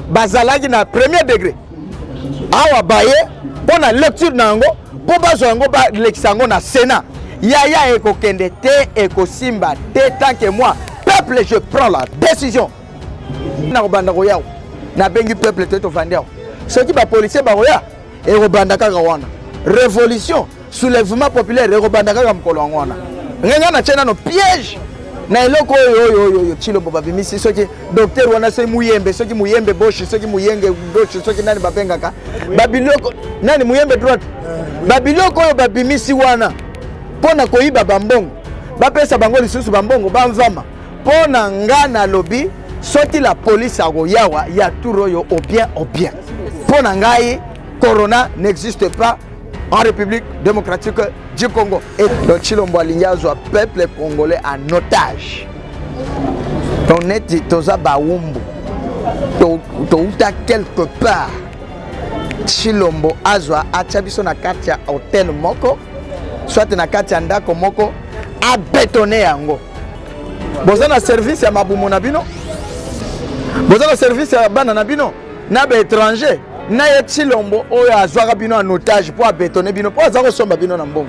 Bazalaki na premier degré awa, baye mpo na lecture na yango, mpo bazwa yango, balekisa yango na Sénat. Yaya, ekokende te, ekosimba te. Tant que moi, peuple, je prends la décision, nakobanda koya. Nabengi peuple te, tovandi awa. Soki bapolicier bakoya, ekobanda kaka wana. Révolution, soulèvement populaire ekobanda kaka mokolo yango wana. Ngai ngai natie nano piège na eloko oyo oyo Tshilombo babimisi. Soki docteur wana, soki Muyembe, soki Muyembe Boshi, soki Muyenge Boshi, soki nani babengaka babiloko, nani, Muyembe droite, babiloko oyo babimisi wana mpo na koyiba bambongo, bapesa bango lisusu bambongo bamvama. Mpo na nga, nalobi, soki la police akoyawa ya tour oyo, au bien au bien. Mpo na ngai, corona n'existe pas en République démocratique du Congo. Et donc Tshilombo alingi azwa peuple congolais en otage. Donc neti toza bawumbu, touta quelque part. Tshilombo azwa, atia biso na kati ya hotel moko, soit na kati ya ndako moko, abetone yango. Boza na service ya mabumu na bino, boza na service ya bana na bino na baétranger na ye. Tshilombo oyo azwaka bino en otage mpo abetone bino, mpo aza kosomba bino na mbongo.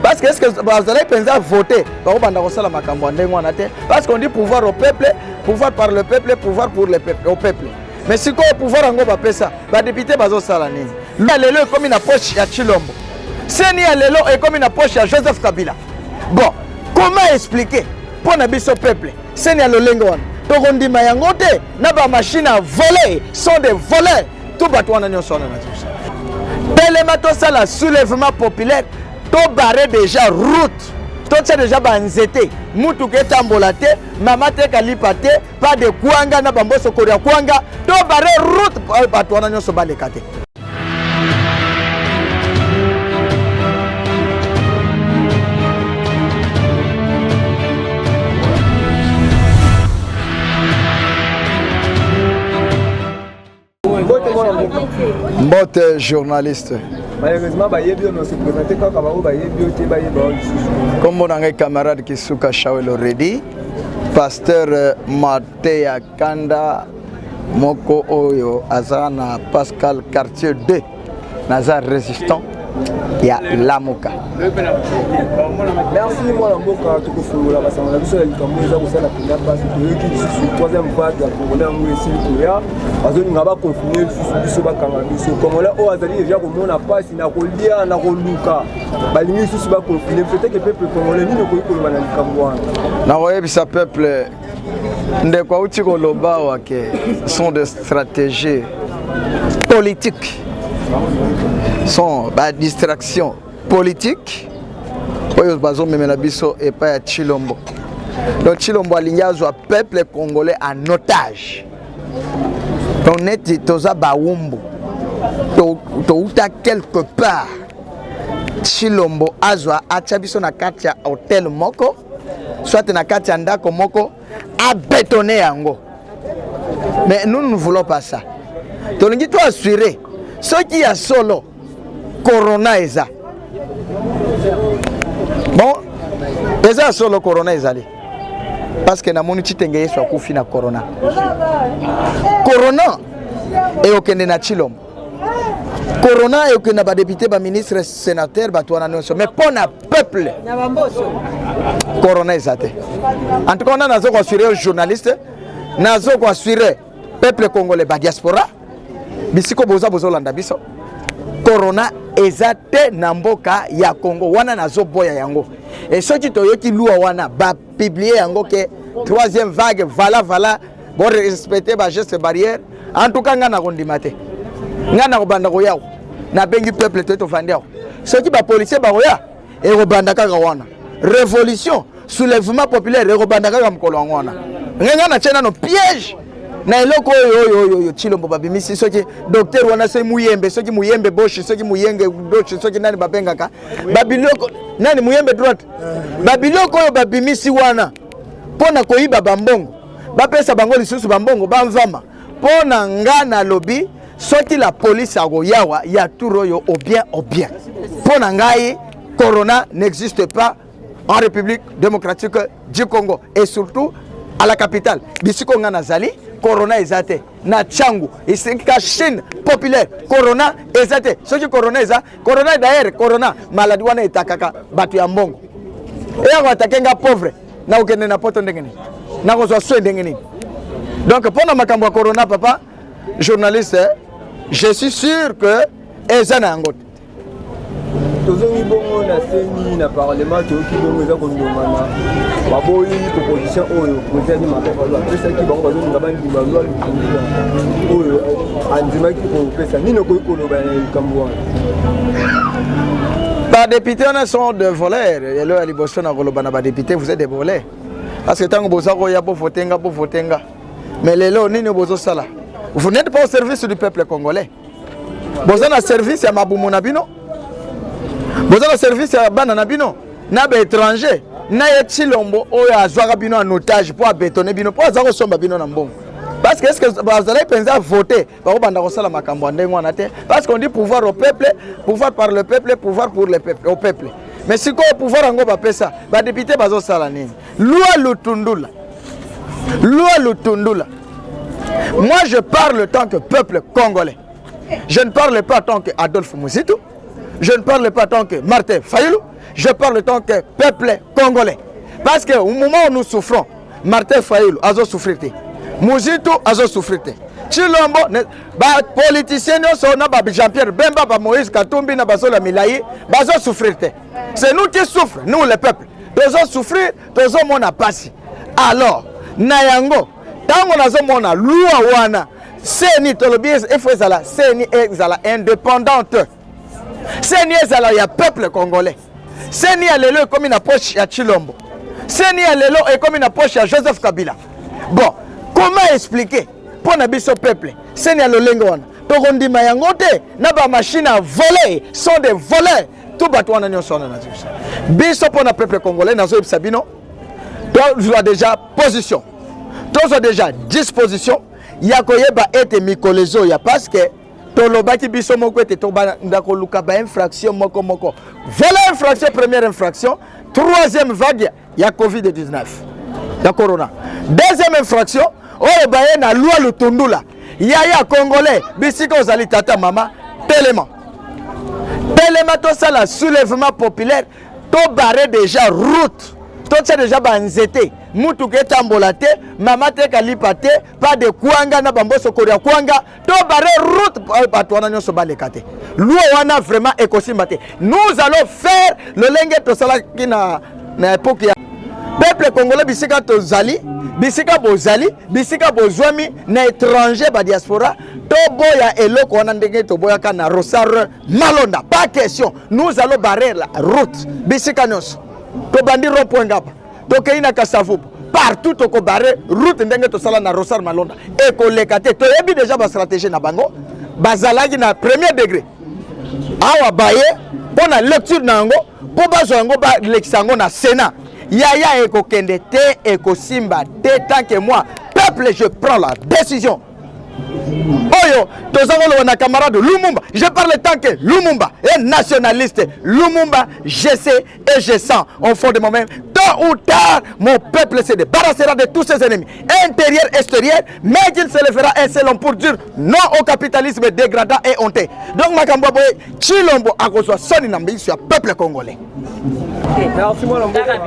Parce que est ce que bazalaki mpenza vote, bakobanda kosala makambo ya ndenge wana te. Parce qu'on dit pouvoir au peuple, pouvoir par le peuple, pouvoir pour le peuple, au peuple. Mais sikoyo pouvoir yango bapesa badéputé, bazosala nini? Ya lelo ekomi na poche ya Tshilombo, CENI ya lelo ekomi na poche ya Joseph Kabila. Bon, comment expliquer mpo na biso peuple, CENI ya lolenge wana tokondima yango te? Na bamachine à voler, sont des voleurs to bato wana nyonso wana. Nazosa telema, tosala soulèvement populaire, tobarrer déjà route, totia déjà banzete, mutuka etambola te, mama teka lipa te, pas de kwanga na bamboso kolia kwanga. Tobarrer route, bato wana nyonso baleka te. Mbote, journaliste. Malheureusement bayebi yo, se présente kaka, bango bayebi yo te, bayeba yo lisusu. Nkombo na ngai camarade Kisuka Shawelo Redi, pasteur Mateya Kanda moko oyo aza na Pascal quartier 2. Naza résistant ya Lamuka. Merci, mwana mboka. Tokofungola basango na biso ya likambo eza kosala mpenza mpasi. Toyoki lisusu troisième vague ya corona, yango esili koya, bazolinga baconfiner lisusu biso, bakanga biso. Congolais oyo azali deja komona mpasi na kolia na koluka, balingi lisusu baconfiner biso teke. Peuple congolais, nini okoki koloba na likambo wana? Nakoyebisa peuple, ndeko auti koloba awa ke sont des stratégies politiques, sont badistraction politique oyo bazomemela biso epai ya Tshilombo. Donc Tshilombo alingi azwa peuple congolais en otage. Donc neti toza bawumbu, touta quelque part. Tshilombo azwa, atia biso na kati ya hotel moko, soit na kati ya ndako moko, abetone yango. Mais nous ne voulons pas ça. Tolingi to assurer soki ya solo corona eza. Bon, eza ya solo corona ezali, parce que namoni Tshitenge Yesu akufi na corona. Corona ekokende na Tshilombo, corona ekokende na badéputé, baministre, sénateur, bato wana nyonso. Mais mpo na peuple, corona eza te. En tout cas wana nazo koassurer journaliste, nazo koassurer peuple congolais, badiaspora, bisiko boza bozolanda biso, corona eza te na mboka ya Congo. Wana nazoboya yango. E soki toyoki loi wana, bapublier yango ke troisième vague, vala vala, borespecter bageste barrière. En tout cas ngai nakondima te. Ngai nakobanda koya. Nabengi peuple te, tovandi awa. Soki bapolicier bakoya, ekobanda kaka wana. Révolution, soulèvement populaire ekobanda kaka mokolo yango wana. Ngai ngai natie nano piège na eloko oyo oyo Tshilombo babimisi. Soki docteur wana, soki Muyembe, soki Muyembe Boshi, soki Muyenge Boshi, soki nani babengaka babiloko, nani, Muyembe droite, babiloko oyo babimisi wana mpo na koyiba bambongo, bapesa bango lisusu bambongo bamvama. Mpo na nga, nalobi, soki la police akoyawa ya tour oyo, au bien au bien. Mpo na ngai, corona n'existe pas en République démocratique du Congo et surtout à la capitale. Bisiko nga nazali, Corona eza te na Tshangu, esika Chine populaire, corona eza te. Soki corona eza, corona d'ailleurs, corona maladie wana etakaka bato ya mbongo, eya koatake nga pauvre, nakokende na poto ndenge nini? Nakozwa soin ndenge nini? Donc mpo na makambo ya corona, papa journaliste, je suis sûr que eza na yango te. Tozongi bongo na CENI na parlement. Toyoki bongo eza kondongana, baboyi proposition oyo président Martin Fayulu apesaki bango. Bazolinga bandima loi Lutundula oyo andimaki kopesa. Nini okoki koloba na likambo wana? Badéputé wana sont de voleurs. Elo ya liboso na koloba na badéputé, vous êtes des voleurs, parce que ntango boza koya bovote nga, bovote nga, mais lelo nini bozosala? Vous n'êtes pas au service du peuple congolais. Boza na service ya mabumu na bino, boza na service ya bana na bino na baétranger na ye Tshilombo oyo azwaka bino en otage mpo abetone bino, mpo aza kosomba bino na mbongo. Parce que est ce que bazalaki mpenza vote, bakobanda kosala makambo ya ndenge wana te? Parce qu'on dit pouvoir au peuple, pouvoir par le peuple, pouvoir pour le peuple, au peuple. Mais sikoyo pouvoir yango bapesa badéputé, bazosala nini? Loi Lutundula, loi Lutundula, moi je parle tant que peuple congolais. Je ne parle pas tant que Adolphe Muzito, je ne parle pas tant que Martin Fayulu, je parle tant que peuple congolais. Parce que au moment où nous souffrons, Martin Fayulu azo souffrir te, Muzito azo souffrir te, Tshilombo, bapoliticien nyonso na ba Jean-Pierre Bemba, ba Moïse Katumbi na bazola milai bazo souffrir te. C'est nous qui souffrent, nous le peuple tozo souffrir, tozomona pasi. Alors na yango, ntango nazomona loi wana, CENI, tolobi efo ezala CENI ezala indépendante, CENI ezala ya peuple congolais. CENI ya lelo ekomi na poche ya Tshilombo, CENI ya lelo ekomi na poche ya Joseph Kabila. Bon, comment expliquer mpo na biso peuple CENI ya lolenge wana? Tokondima yango te. Na bamachine à voler, sont des voleurs to bato wana nyonso wana. Nazoyebisa biso mpo na peuple congolais, nazoyebisa bino, tozwa déjà position, tozwa déjà disposition ya koyeba ete mikolo ezoya, parce que tolobaki biso moko ete tobanda koluka bainfraction moko moko. Voilà infraction, première infraction, troisième vague ya COVID-19, ya corona. Deuxième infraction oyo baye na loi Lutundula. Yaya congolais, bisika ozali, tata, mama, telema, telema, tosala soulèvement populaire, tobarrer déjà route, totia déjà banzete, mutuka etambola te, mama teka lipa te, pas de kwanga na bamboso kolia kwanga. Tobarrer route, bato wana nyonso baleka te. Loi wana vraiment ekosimba te. Nous allons faire lolenge tosalaki na époque ya peuple congolais. Bisika tozali, bisika bozali, bisika bozwami na étranger, badiaspora, toboya eloko wana ndenge toboyaka na Ronsard Malonda. Pas question, nous allons barrer la route bisika nyonso. Tobandi rond point Ngaba, tokei na Kasavubu, partout tokobarrer route ndenge tosala na Ronsard Malonda. Ekoleka te. Toyebi déjà bastratégie na bango. Bazalaki na premier degré awa, baye mpo na lecture na yango, mpo bazwa yango, balekisa yango na Sénat. Yaya, ekokende te, ekosimba te. Tant que moi peuple, je prends la décision oyo toza koloba na camarade Lumumba. Je parle tant que Lumumba et nationaliste Lumumba. Je sais et je sens au fond de moi-même, tôt ou tard mon peuple se débarrassera de tous ses ennemis intérieurs, extérieurs, mais qu'il se le fera un seul homme pour dire non au capitalisme dégradant et honteux. Donc makambo ya boye, Tshilombo akozwa soni na mbiso ya peuple congolais. Merci, mwana mboka.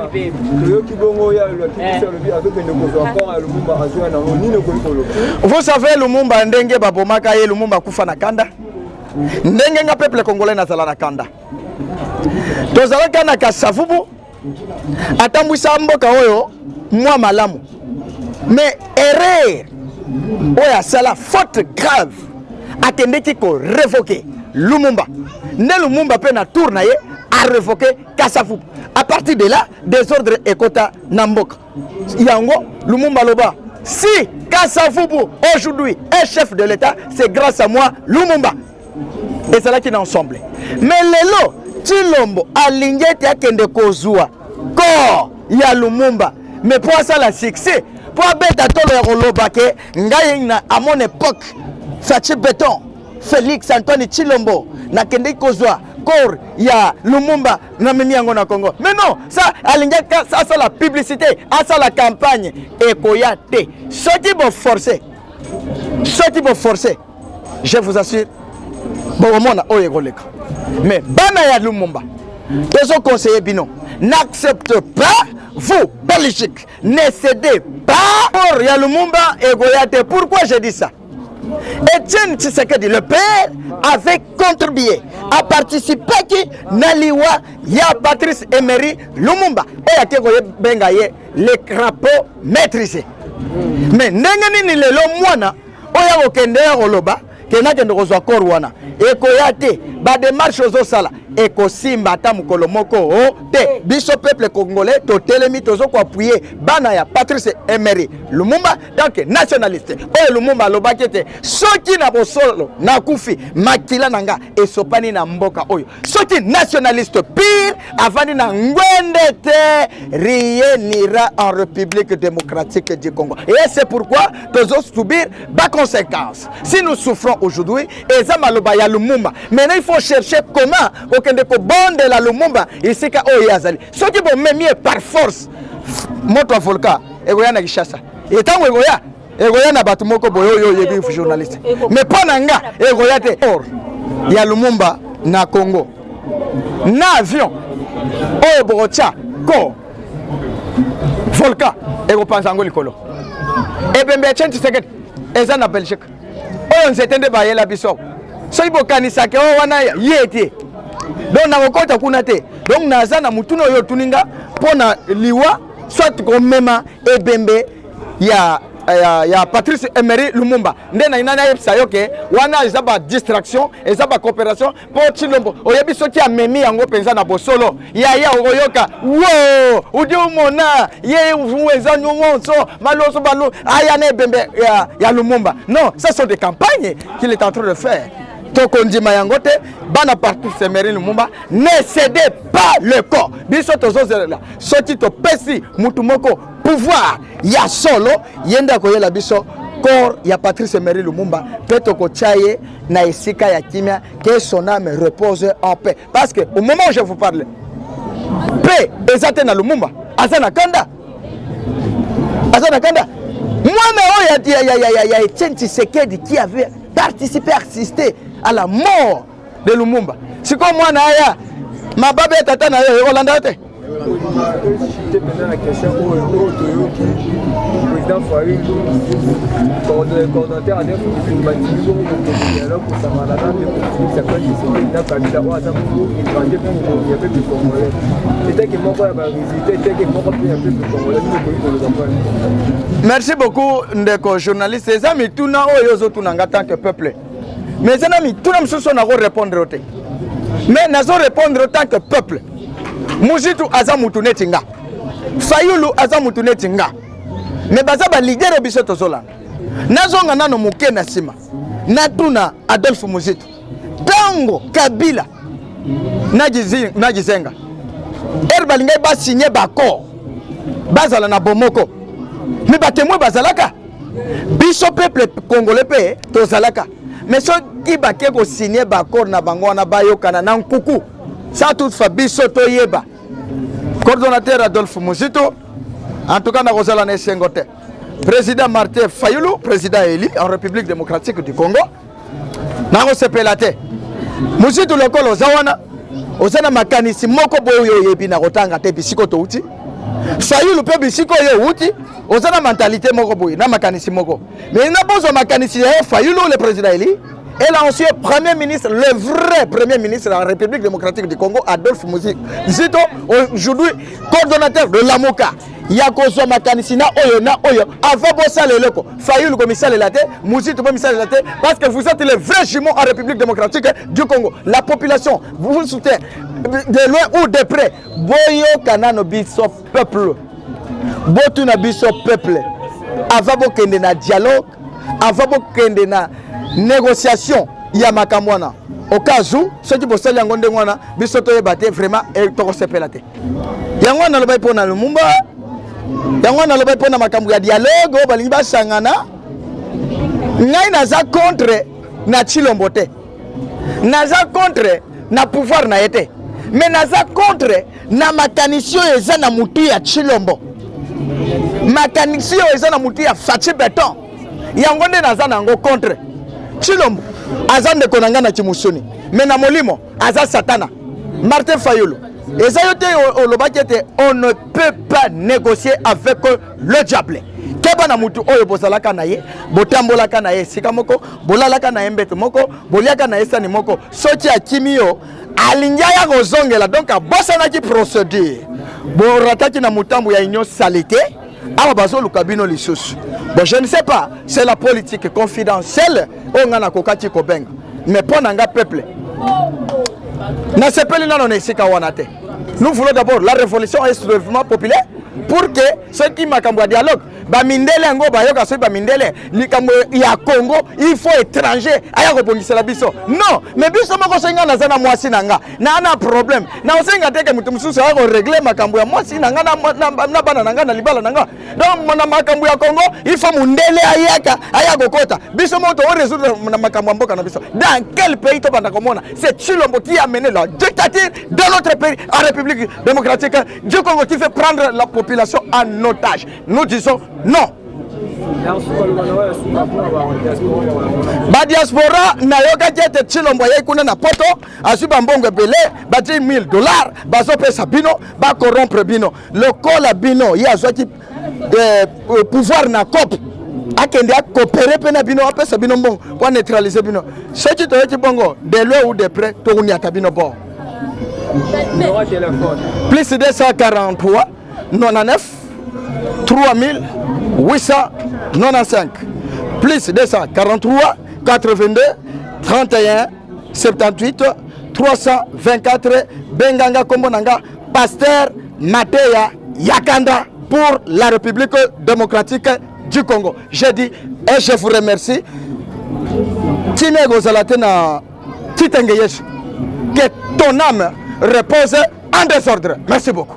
Toyoki bongo ya alobaki, alobi azokende kozwa corps ya Lumumba, azwa nango. Nini okoki koloba? Vous savez, Lumumba, ndenge babomaka ye, Lumumba akufa na kanda ndenge nga peuple congolais nazala na kanda. Tozalaka na Kasavubu, atambwisa mboka oyo mwa malamu, mais erreur oyo asala, faute grave, akendeki korévoquer Lumumba. Nde Lumumba mpe na tour na ye arévoquer Kasavubu. À partir de là, désordre ekota na mboka yango. Lumumba aloba: si Kasavubu aujourd'hui est chef de l'État, c'est grâce à moi Lumumba. Ezalaki na ensemble. Mais lelo Tshilombo alingi ete akende kozwa corps ya Lumumba, mais mpo asala succès, mpo abeta tolo ya koloba ke ngai na à mon époque, Fatshi Béton, Félix Antoine Tshilombo, nakendeki kozwa corps ya Lumumba, namemi yango na Congo. Mais non, ça alingi asala publicité, asala campagne. Ekoya te soki boforce. Soki boforce, je vous assure, bokomona oyo ekoleka. Mais bana ya Lumumba, tozo conseiller bino, n'accepte pas vous, Belgique, ne cédez pas. Pour ya Lumumba ekoya te. Pourquoi je dis ça? Etienne Tshisekedi, le père, avait contribué à participer na liwa ya Patrice Emery Lumumba oyo ake kobenga ye le crapaud maîtrisé. Mais ndenge nini lelo mwana oyo akokende ya koloba ke nakende kozwa corps wana ekoya te, badémarche ozosala ekosimba ata mokolo moko o te. Biso peuple congolais totelemi, tozokoappuyer bana ya Patrice Emery Lumumba. Donc nationaliste oyo Lumumba alobaki ete soki na bosolo nakufi, makila na nga esopani na mboka oyo. Soki nationaliste pire avandi na ngwende te, rien n'ira en République démocratique du Congo. Et c'est pourquoi tozo subir baconséquence. Si nous souffrons aujourd'hui, eza maloba ya Lumumba. Maintenant, il faut chercher comment okende kobondela Lumumba esika oyo ye azali. Soki bomemi ye par force, moto ya volcan ekoya na Kinshasa. Etango ekoya, ekoya na bato moko boye oyo oyebi, journaliste. Mais mpo na nga, ekoya te. Or ya Lumumba na Congo, na avion oyo bokotya corps, volcan ekopanza yango likolo. Ebembe ya Etienne Tshisekedi eza na Belgique. Oyo nzete nde bayela biso. Soki bokanisaka oyo wana ye te, donc nakokɔta kuna te. Donc naza na mutuna oyo otuni nga mpo na liwa, soit komema ebembe ya Patrice Emery Lumumba. Nde na nani ayebisa yo ke wana eza badistraction, eza bacoopération mpo Tshilombo oyebi soki amemi yango mpenza na bosolo, yaya okoyoka wo udi umona ye eza nyonso maloso balu aya na ebembe ya Lumumba. Non, ça sont des campagnes qu'il est en train de faire. Tokondima yango te. Bana Patrice Emery Lumumba, ne cédez pas le corps. Biso tozozela soki topesi mutu moko pouvoir ya solo, ye nde akoyela biso corps ya Patrice Emery Lumumba mpe tokotia ye na esika ya kimia, que son âme repose en paix. Parce que au moment où je vous parle, mpe eza te na Lumumba, aza na kanda, aza na kanda. Mwana oyo ya Etienne Tshisekedi qui avait participé, assisté à la mort de Lumumba, sikoyo mwana aya mababe ya tata na yo, ekolanda yo te. Te mpenza na question oyo toyoki président Fayulu, coordonnateur Adolphe bandimi bongo mokonzi dialogue kosangana na ndeko Félix Antoine Tshisekedi na Kabila oyo aza bongo étranger mpe mokonzi ya peuple congolais, eteke moko ya barésultat, eteke moko mpe ya peuple congolais, nini okoki koloba mpona? Merci beaucoup, ndeko journaliste. Eza mituna oyo ozotuna nga tant que peuple, mais eza na mituna mosusu oyo nakorépondre yo te, mais nazorépondre tant que peuple. Muzitu aza mutu neti nga, Fayulu aza mutu neti nga, mais baza baleader biso tozolanda. Nazonga nano moke na nsima, natuna Adolphe Muzitu: ntango Kabila na Gizenga ere balingai basigner baaccord, bazala na bomoko, mais batémoin bazalaka, biso peuple congolais mpe tozalaka. Mais soki bake kosigner baaccord na bango wana, bayokana na nkuku sans toutefois biso toyeba, coordonnateur Adolphe Muzito, en tout cas nakozala na esengo te. Président Martin Fayulu, président élu en République démocratique du Congo, nakosepela te. Muzitu, lokola oza wana, oza na makanisi moko boye oyo oyebi na kotanga te bisiko touti. Fayulu mpe, bisiko oyo outi, oza na mentalité moko boye na makanisi moko. Mais na bozwa makanisi ya yo Fayulu, le président élu et l'ancien premier ministre, le vrai premier ministre de la République démocratique du Congo, Adolphe Muzito, aujourd'hui coordonnateur de Lamuka, ya kozwa makanisi na oyo na oyo avant bosala eloko. Fayulu komisalela te, Muzitu bomisalela te, parce que vous êtes les vrais jumeaux en République démocratique du Congo. La population vous soutient de loin ou de près. Boyoka nano biso peuple, botuna biso peuple avant bokende na dialogue, avant bokende na négociation ya makambo wana. Au cas où soki bosali yango ndenge wana, biso toyeba te, vraiment tokosepela te. Yango wana nalobaki mpo na Lumumba, yango wana nalobaki mpo na makambo ya dialogue oyo balingi basangana. Ngai naza contre na Tshilombo te, naza contre na pouvoir na ye te, mais naza contre na makanisi oyo eza na mutu ya Tshilombo, makanisi oyo eza na mutu ya Fatshi Béton. Yango nde naza na yango contre Tshilombo. Aza ndeko na ngai na kimusuni, mais na molimo aza satana. Martin Fayulu, eza yo te olobaki ete on ne peut pas négocier avec le diable. Keba na mutu oyo bozalaka na ye, botambolaka na ye esika moko, bolalaka na ye mbeto moko, boliaka na ye sani moko. Soki akimi yo, alingi aya kozongela, donc abosanaki procédure. Borataki na motambo ya union salite, awa bazoluka bino lisusu. Bon, je ne sais pas, c'est la politique confidentielle oyo ngai nakokaki kobenga, mais mpo na nga peuple nasepeli nano na esika wana te. Nous voulons d'abord la révolution et soulèvement populaire pour que soki makambo ya dialogue, bamindele yango bayoka. Soki bamindele likambo ya Congo, il faut étranger aya kobongisela biso? Non, mais biso moko. Soki ngai naza na mwasi na nga na problème, na osenga te ke moto mosusu aya korégler makambo ya mwasi na nga na bana na nga na libala na nga. Donc na makambo ya Congo, il faut mundele ayaka aya kokota? Biso moko torésoudre na makambo ya mboka na biso. Dans quel pays tobanda komona? C'est Tshilombo qui a mené la dictature dans notre pays, en République démocratique du Congo, qui fait prendre la population en otage. Nous disons non. Badiaspora, nayokaki ete Tshilombo ayei kuna na Poto, azwi bambongo ebele, ba 10 000 dollars bazopesa bino, bacorrompre bino lokola bino. Ye azwaki pouvoir na cope, akende acoopérer mpe na bino, apesa bino mbongo po aneutraliser bino. Soki toyoki bongo, de loin ou de près, tokoniata bino. Bon, plus 243 99 3895, plus 243 82 31 78 324. Benganga, kombo na nga Pasteur Mateya Yakanda, pour la République démocratique du Congo. J'ai dit et je vous remercie. Kimia ekozala te na Kitenge Yesu. Que ton âme repose en désordre. Merci beaucoup.